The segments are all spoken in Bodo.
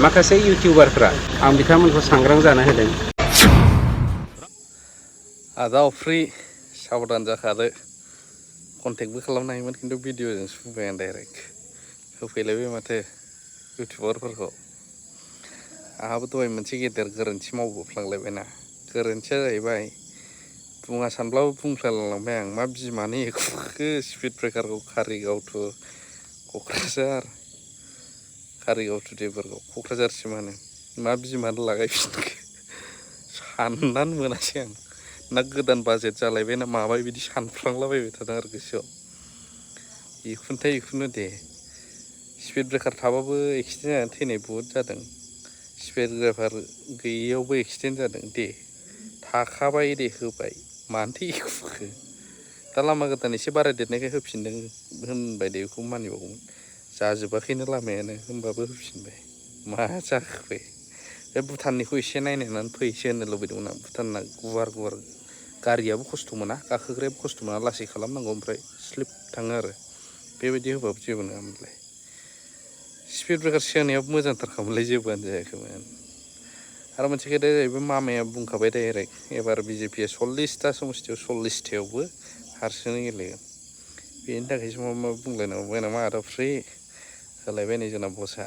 माखासे इउटिउबारफ्रा आं बिथांमोनखौ सांग्रां जानो होदों। आदा फ्रि साबधान जाखादो कन्टेक्टबो खालामनो हायोमोन खिन्थु भिडिअजों सुबाय आं डाइरेक्ट होफैलायबाय माथो इउटिउबारफोरखौ आंहाबो दहाय मोनसे गेदेर गोरोन्थि मावबोफ्लांलायबायना गोरोन्थिया जाहैबाय बुङा सानब्लाबो बुंफ्लांलांबाय आं मा बिमानि एखुखो स्पिड ब्रेकारखौ कारिगाव टु क'क्राझार कारिगाव टु देबोरगाव क'क्राझारसिमानो मा बिमानो लागायफिनखो साननानै मोनासै आं ना गोदान बाजेट जालायबाय ना माबाय बिदि सानफ्लांलाबायबाय थादों आरो गोसोआव इखुनथाय इखुनु दे स्पिड ब्रेकार थाबाबो एक्सिडेन्ट जानानै थैनाय बहुद जादों स्पिड ब्रेकार गैयैयावबो एक्सिडेन्ट जादों दे थाखाबाय दे होबाय मानोथो एखुखो दा लामा गोदान एसे बारायदेरनायखाय होफिनदों होनबाय दे बेखौ मानिबावगौमोन जाजोबाखैनो लामायानो होनबाबो होफिनबाय मा जाखो बे भुटाननिखौ एसे नायनानै फैसो होननो लुबैदोंमोन आं भुटानना गुवार गुवार गारियाबो खस्थ' मोना गाखोग्रायाबो खस्थ' मोना लासै खालामनांगौ ओमफ्राय स्लिप थाङो आरो बेबायदि होबाबो जेबो नङामोनलाय स्पिड ब्रेकार सिगांनियाबो मोजांथारखामोनलाय जेबोआनो जायाखैमोन आरो मोनसे खोथाया जाहैबाय मामाया बुंखाबाय डाइरेक्ट एबार बिजेपिया 40टा समस्थियाव 40टायावबो हारसिङै गेलेगोन बेनि थाखायसो माबा माबि बुंलायनांगौ नामा आदा फ्रि होलायबाय नै जोंना बसआ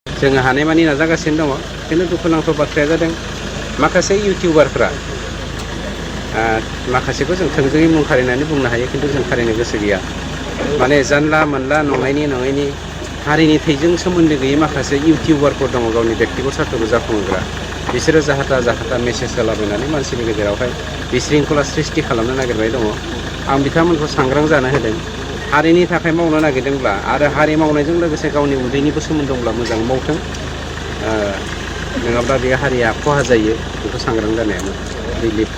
जोङो हानायमानि नाजागासिनो दङ खिन्थु दुखुनांथाव बाथ्राया जादों माखासे इउटिउबारफ्रा माखासेखौ जों थोंजोङै मुं खारिनानै बुंनो हायो खिन्थु जों खारिनो गोसो गैया माने जानला मोनला नङैनि हारिनि थैजों सोमोन्दो गैयै माखासे इउटिउबारफोर दङ गावनि बेक्तिगत सार्थखौ जाफुंहोग्रा बिसोरो जाहाथा मेसेज होलाबायनानै मानसिनि गेजेरावहाय बिशृंखला सृष्टि खालामनो नागिरबाय दङ आं बिथांमोनखौ सांग्रां जानो होदों हारिनि थाखाय मावनो नागिरदोंब्ला आरो हारि मावनायजों लोगोसे गावनि उदैनिबो सोमोन्दो दंब्ला मोजां मावथों नङाब्ला बे हारिया खहा जायो बेखौ सांग्रां जानाया रिलिफ